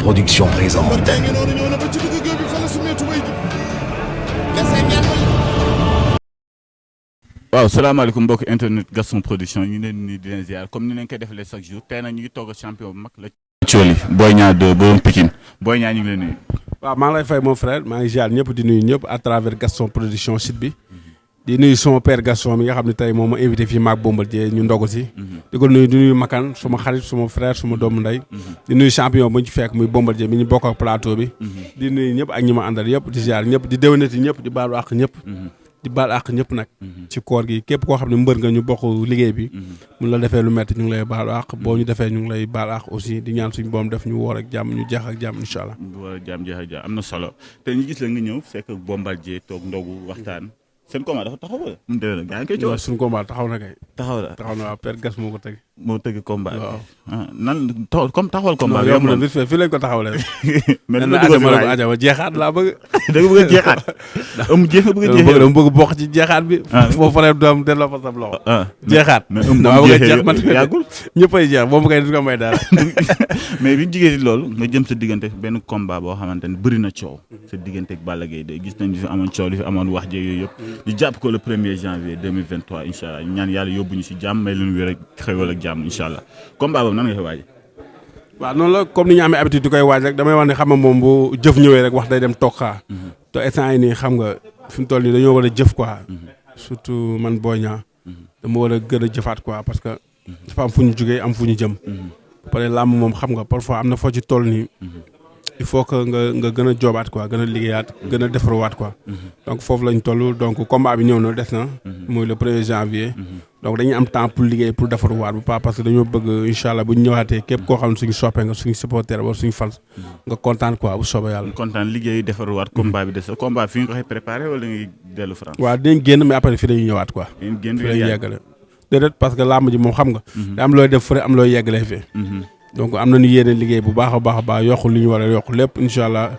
Production présente. waaw salaamaaleykum mbokk internet Gaston Production ñu leen ni di leen ziar comme ni leen koy defalee chaque jour tey nag ñu ngi toog champion bu mag la Thioli Boy Niang 2 borom Pikine Boy Niang ñu ngi leen nuyu. waaw maa ngi lay fay mon frère maa ngi ziar ñëpp di nuyu ñëpp à travers Gaston Production site bi di nuyu sama père Gaston mi nga xam ne tey moom ma invité fii maag Bombardier ñu ndogu si di ko nuyu di nuyu Makan suma xarit suma frère suma doomu ndey di nuyu champion bu ñu ci fekk muy Bombardier mi ñu bokk ak plateau bi di nuyu ñëpp ak ñi ma àndal yëpp di ziar ñëpp di déwénati ñëpp di baalu àq ñëpp di baal àq ñëpp nag ci koor gi képp koo xam ne mbër nga ñu bokk liggéey bi mun la defee lu metti ñu ngi lay baalu àq boo ñu defee ñu ngi lay baal àq aussi di ñaan suñu boom def ñu woor ak jàmm ñu jeex ak jàmm incha allah woor ak jàmm jeex ak jàmm am na solo te ñu gis la nga ñëw fekk Bombardier toog ndogu waxtaan seen combat dafa taxaw wala mu déwén gaa ngi koy coow suñu combat taxaw na kay taxaw la waaw père Gas moo ko teg moo tëgg combat waaw nan comme taxawal combat yomb na vite fait fii lañ ko taxawalee mais na ajama jeexaat laa bëgg da nga bëgg a jeexaat am jeex nga bëgg a jeexaat dama bëgg bokk ci jeexaat bi foo faree doom delloo fa sab loxo jeexaat dama bëgg a jeex man yàggul ñëppay jeex boobu kay du ko may dara mais bi ñu jigee si loolu nga jëm sa diggante benn combat boo xamante ne bëri na coow sa diggante ak Balla Gaye de gis nañ li fi amoon coow li fi amoon wax jeeg yooyu yëpp ñu jàpp ko le 1er janvier 2023 incha allah ñaan yàlla yóbbu ñu si jàmm may leen wér ak xewal ak jàmm incha allah combat boobu nan nga koy waaj. waaw noonu la comme ni ñu amee habitude di koy waaj rek damay wax ne xam nga moom bu jëf ñëwee rek wax day dem toog xaar te instant yi nii xam nga fi mu toll nii dañoo war a jëf quoi surtout man Boy Niang dama war a gën a jëfaat quoi parce que dafa am fu ñu jugee am fu ñu jëm pare làmb moom xam nga parfois am na foo ci toll nii il faut que nga gën a joobaat quoi gën a liggéeyaat gën a defaruwaat quoi donc foofu lañ toll donc combat bi ñëw na des na mooy le 1er janvier donc dañuy am temps pour liggéey pour defaruwaat bu pas parce que dañoo bëgg incha allah bu ñu ñëwaatee képp koo xam ne suñu soppee nga suñu supporter wala suñu fans nga kontaan quoi bu soobee yàlla kontaan liggéey defaruwaat combat bi des na combat fi nga ko waxee préparé wala ngay dellu France. waaw dinañ génn mais après fii dañuy ñëwaat quoi génn génn fii dañuy yeggale déedéet parce que làmb ji moom xam nga da am looy def fële am looy yeggalee fii donc am nañu yéene liggéey bu baax a baax a baax yokk li ñu war a yokk lépp incha allah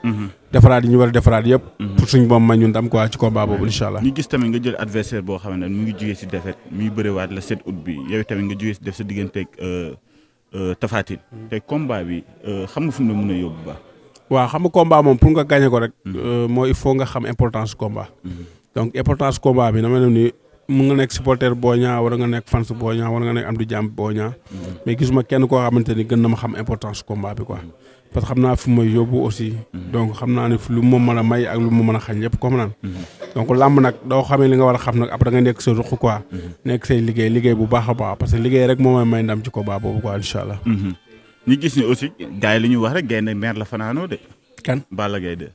defaraat yi ñu war a defaraat yëpp pour suñu boom ma ñun ndam quoi ci combat boobu incha allah ñu gis tamit nga jël adversaire boo xam ne mu ngi jugee si défaite muy bëriwaat le 7 août bi yow tamit nga jugee si def sa digganteeg Tapha Tine te combat bi xam nga fu mu la mën a yóbbu baax waaw xam nga combat moom pour nga gagné ko rek mooy il faut nga xam importance combat donc importance combat bi dama ne ni mun nga nekk supporter Boy Niang wala nga nekk fans Boy Niang wala nga nekk am du jàmm Boy Niang mais gisuma kenn koo xamante ni gën na ma xam importance combat bi quoi parce que xam naa fu may yóbbu aussi donc xam naa ne lu ma mën a may ak lu ma mën a xañ yëpp comme naan donc làmb nag doo xamee li nga war a xam nag après nga nekk sa ruq quoi nekk say liggéey bu baax a baax parce que liggéey rek moo may ndam ci combat boobu quoi incha allah ñu gis ne aussi gars yi li ñuy wax rek gaynde mer la fanaanoo de kan Balla Gaye de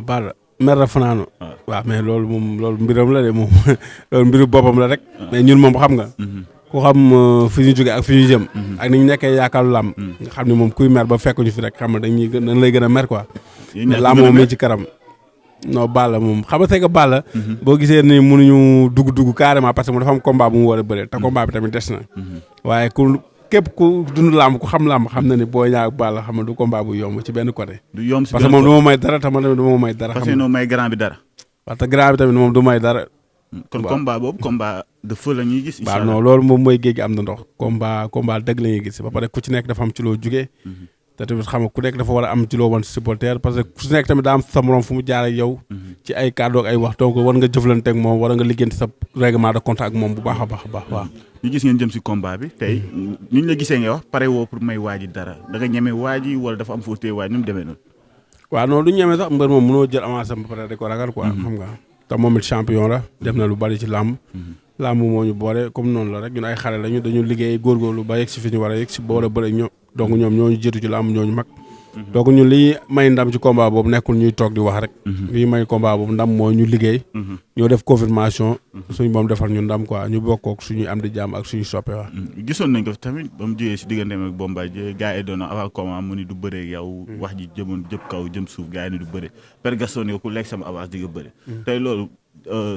Balla mer la fanaano waaw mais loolu moom loolu mbiram la de moom loolu mbiru boppam la rek mais ñun moom xam nga ku xam fi ñu jógee ak fi ñu jëm ak ni ñu nekkee yaakaaru làmb nga xam ne moom kuy mer ba fekk ñu fi rek xam nga dañ lay gën a mer quoi mais làmb moom mi ci karam non Balla moom xam nga c'est que Balla boo gisee ni mënuñu dugg carrément parce que mu dafa am combat bu mu war a bëree te combat bi tamit des na waaye képp ku dund làmb ku xam làmb xam na ni Boy Niang ak Balla xam na du combat bu yomb ci benn côté. du yomb si parce que moom du ma may dara te man du ma may dara. parce que may grand bi dara. parce que grand bi tamit moom du may dara. kon combat boobu combat de feu la ñuy gis. incha allah non loolu moom mooy géej gi am na ndox. combat dëgg la ñuy gis ba pare ku ci nekk dafa am ci loo jugee. te tamit xam nga ku nekk dafa war a am ci loo wan supporter parce que ku ci nekk tamit daa am sa morom fu mu jaar ak yow. ci ay kàddu ak ay wax donc war nga jëflante ak moom war nga liggéeyante sa règlement de compte ak moom bu baax a baax waaw. ñu gis ngeen jëm si combat bi tey ni ñu la gisee ngay wax pare woo pour may waaji dara da nga ñeme waaji wala dafa am foo téye waaj nu mu demee noonu. waaw non du ñeme sax mbër moom mënoo jël avance ba pare da ko ragal quoi. xam nga te moom it champion la def na lu bari ci làmb. làmb moo ñu boole comme noonu la rek ñun ay xale lañu dañu liggéey góorgóorlu ba yegg si fi ñu war a yegg si ba war a bëre ñoom donc ñoom ñoo ñu jiitu ci làmb ñoo ñu mag. donc ñun liy may ndam ci combat boobu nekkul ñuy toog di wax rek. liy may combat boobu ndam mooy ñu liggéey. ñoo def confirmation. suñu boom defal ñu ndam quoi ñu bokk ak suñuy am di jàmm ak suñu soppe waa. gisoon nañ ko tamit ba mu jógee si digganteem ak Bombardier gars yi doon na avant combat mu ni du bëree yow. wax ji jëmoon jëm kaw jëm suuf gars yi ni du bëre Père Gaston yow ku lekk sama avance di nga bëre. tey loolu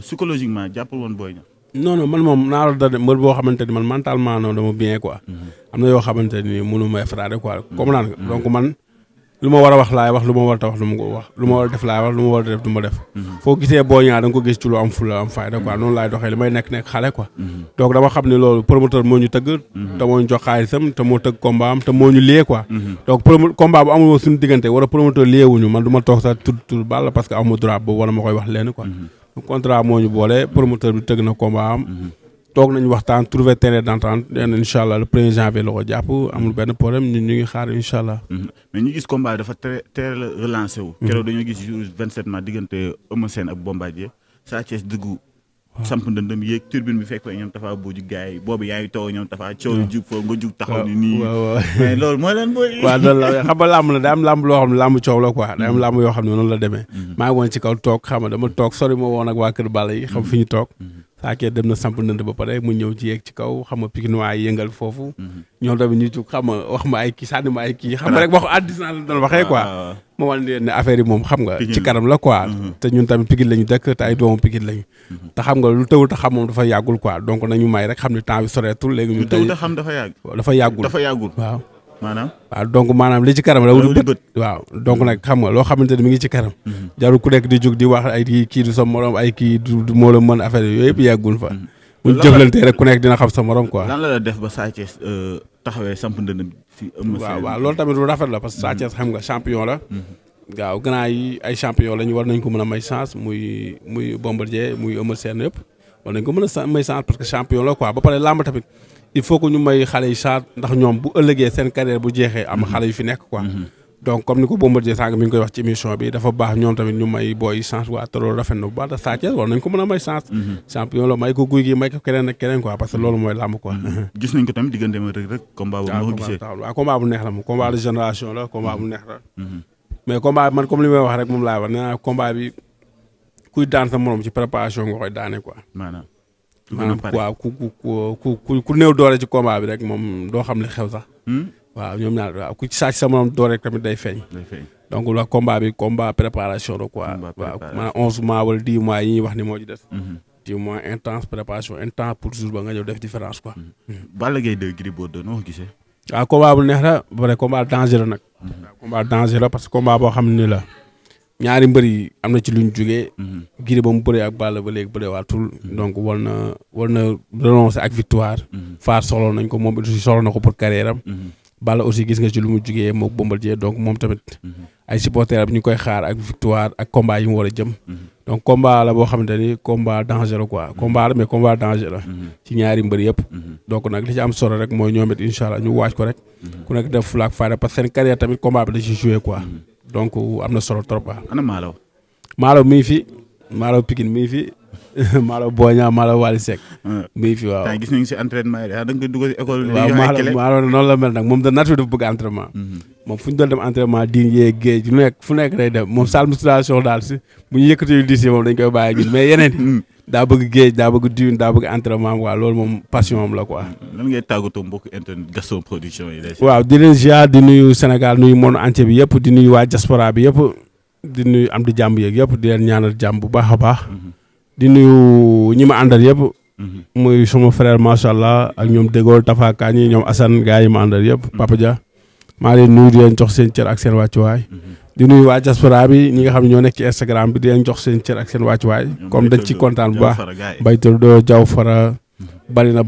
psychologiquement jàppal woon Boy Niang. non man moom naa la da mbër boo xamante ni man mentalement non dama bien quoi. am na yoo xamante ni mënu may frappé quoi comme naan donc man. lu ma war a wax laay wax lu ma war a wax lu ma ko wax lu ma war a def laay wax lu ma war a def du ma def foo gisee Boy Niang da nga ko gis ci lu am fula am fayda quoi noonu laay doxee li may nekk xale quoi donc dama xam ne loolu promoteur moo ñu tëgg te moo ñu jox xaalisam te moo tëgg combat am te moo ñu lié quoi donc combat bu amul suñu diggante wala promoteur lié wuñu man du ma toog sax tudd Balla parce que amu droit boobu wala ma koy wax leen quoi contrat moo ñu boole promoteur bi tëgg na combat am toog nañu waxtaan trouver terrain d'entente leen incha allah le 1er janvier la ko jàpp amul benn problème ñun ñu ngi xaar incha allah. mais ñu gis combat dafa teel a relancé wu. keroog dañoo gis jour 27 mars diggante Eumeu Sène ak Bombardier Sa Thiès dëggu. samp ndëndëm yéeg turbine bi fekk fa ñoom Tafa boo jug gars yi boobu yaa ngi taw ñoom Tafa coow jug foofu nga jug taxaw ni nii. mais loolu mooy lan booy. waaw loolu la xam nga làmb la day am làmb loo xam ne làmb coow la quoi day am làmb yoo xam ne noonu la demee. maa ngi woon ci kaw toog xam nga dama toog sori ma woon ak waa Kër Balla yi xam fi ñu toog. Sa Thiès dem na samp ndënd ba pare mu ñëw ci yeeg ci kaw xam nga Pikinois yi yëngal foofu. ñoom tamit ñu jug xam nga wax ma ay kii sànni ma ay kii xam nga rek waxu àddina la doon waxee quoi. ma wan leen ne affaire yi moom xam nga ci kanam la quoi te ñun tamit Pikine lañu dëkk te ay doomu Pikine lañu te xam nga lu tëwul te xam moom dafa yàggul quoi donc nañu may rek xam ne temps bi soreetul léegi ñu tëwul te xam dafa yàgg dafa yàggul waaw waaw donc maanaam li ci kanam la wul bët waaw donc nag xam nga loo xamante ne mi ngi ci kanam jarul ku nekk di jóg di wax ay kii du sa morom ay kii du moo la mën affaire yooyu yëpp yàggul fa buñ jëflantee rek ku nekk dina xam sa morom quoi lan la def ba Sa Thiès taxawee samp ndënd fi waaw loolu tamit lu rafet la parce que Sa Thiès xam nga champion la waaw gannaaw yi ay champion lañu war nañ ko mën a may chance muy Bombardier muy Eumeu Sène yëpp war nañ ko mën a may chance parce que champion la quoi ba pare làmb tamit il faut que ñu may xale yi chance ndax ñoom bu ëllëgee seen carrière bu jeexee am xale yu fi nekk quoi donc comme ni ko Bombardier sànq mi ngi koy wax ci émission bi dafa baax ñoom tamit ñu may booy chance waa te loolu rafet na bu baax da Sa Thiès war nañ ko mën a may chance champion la may ko guy gi may ko keneen ak keneen quoi parce que loolu mooy làmb quoi gis nañ ko tamit diggante ma rek combat bu noo ko gisee waaw combat bu neex la moom combat de génération la combat bu neex la mais combat bi man comme li may wax rek moom laay wax nee naa combat bi kuy daan sa morom ci préparation nga koy daane quoi. maanaam waaw ku néew doole ci combat bi rek moom doo xam li xew sax. waaw ñoom ñaar waaw ku ci sàcc sa morom doole rek tamit day feeñ. donc la combat bi combat préparation la quoi. waaw maanaam 11 mois wala 10 mois yi ñuy wax ni moo ci des. 10 mois intense préparation intense pour jour ba nga ñëw def différence quoi. Balla Gaye 2 Gris Bordeaux noo ko gisee. waaw combat bu neex la ba pare combat dangereux nag. waaw combat dangereux parce que combat boo xam ne la ñaari mbër yi am na ci luñ jógee. Gris ba mu bëree ak Balla ba léegi bëree waatul. donc war na renoncer ak victoire. Faar soxla nañ ko moom aussi soxla na ko pour carrière am. Balla aussi gis nga ci lu mu jógee moom Bombardier donc moom tamit ay supporters am ñu koy xaar ak victoire ak combat yi mu war a jëm. donc combat la boo xamante ni combat dangereux quoi combat la mais combat dangereux ci ñaari mbër yëpp. donc nag li ci am solo rek mooy ñoom it incha allah ñu waaj ko rek. ku nekk def fulaak fayda parce que seen carrière tamit combat bi da ci joué quoi. donc am na solo trop quoi. ana Malaw. Malaw mi ngi fi Malaw Pikine mi ngi fi Malaw Boy Niang Malaw Wally Seck. mi ngi fi waaw. gis nañu si entraînement yi da nga koy dugal si école. waaw Malaw noonu la mel nag moom de nature dafa bëgg entraînement. moom fu ñu doon dem entraînement diin yeeg géej fu nekk day dem moom salle musculation daal si bu ñu yëkkati diis yi moom dañ koy bàyyi ñun mais yeneen daa bëgg géej daa bëgg diin daa bëgg entraînement quoi loolu moom passion am la quoi. lan ngay tàggatoo mbokk internet Gaston Production yi. waaw di leen ziar di nuyu Sénégal nuyu monde entier bi yëpp di nuyu waa diaspora bi yëpp di nuyu am di jàmm yeeg yëpp di leen ñaanal jàmm bu baax a baax. di nuyu ñi ma àndal yëpp. muy suma frère macha allah ak ñoom Dégol Tafa Kañi ñoom Assane gars yi ma àndal yëpp Papa Dia. maa leen nuyu di leen jox seen cër ak seen wàccuwaay di nuyu waa diaspora bi ñi nga xam ne ñoo nekk ci Instagram bi di leen jox seen cër ak seen wàccuwaay comme dañ ci kontaan bu baax baytal doo jaw fara bari na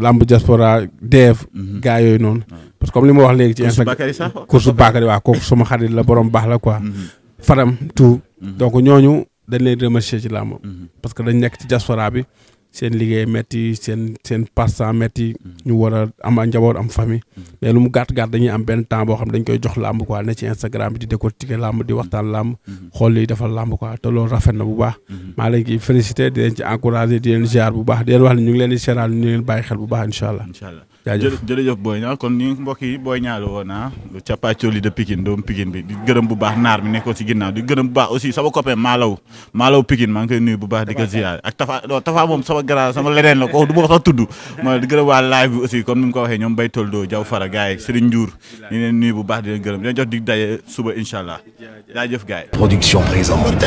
lamb diaspora deef gars yooyu noonu parce que comme li ma wax léegi ci Instagram course Bakary waaw kooku suma xarit la borom baax la quoi Fadam tout donc ñooñu dañ leen remercier ci lamb parce que dañ nekk ci diaspora bi seen liggéey metti seen passe-temps metti ñu war a am njaboot am famille mais lu mu gàtt dañuy am benn temps boo xam dañ koy jox làmb quoi ne ci Instagram bi di décortiquer làmb di waxtaan làmb xool liy defal làmb quoi te loolu rafet na bu baax maa leen ciy féliciter di leen ci encourager di leen ziar bu baax di leen wax ne ñu ngi leen di seetaan ñu leen bàyyi xel bu baax incha allah jërëjëf Boy Niang kon ñu mbokk yi Boy Niang la woon cappaacoli de Pikine doomu Pikine bi di gërëm bu baax naar bi nekkoon ci ginnaaw di gërëm bu baax aussi sama copain Malaw Pikine maa ngi koy nuyu bu baax di ko ziar ak Tafa moom sama grand sama leneen la ko du ma ko sax tudd mooy di gërëm waa live bi aussi comme ni mu ko waxee ñoom Baytol Do Jaw Fara gars yi Serigne Ndiour ñu leen nuyu bu baax di leen gërëm di leen jox dig daje suba incha allah jaajëf gars yi. Production présente.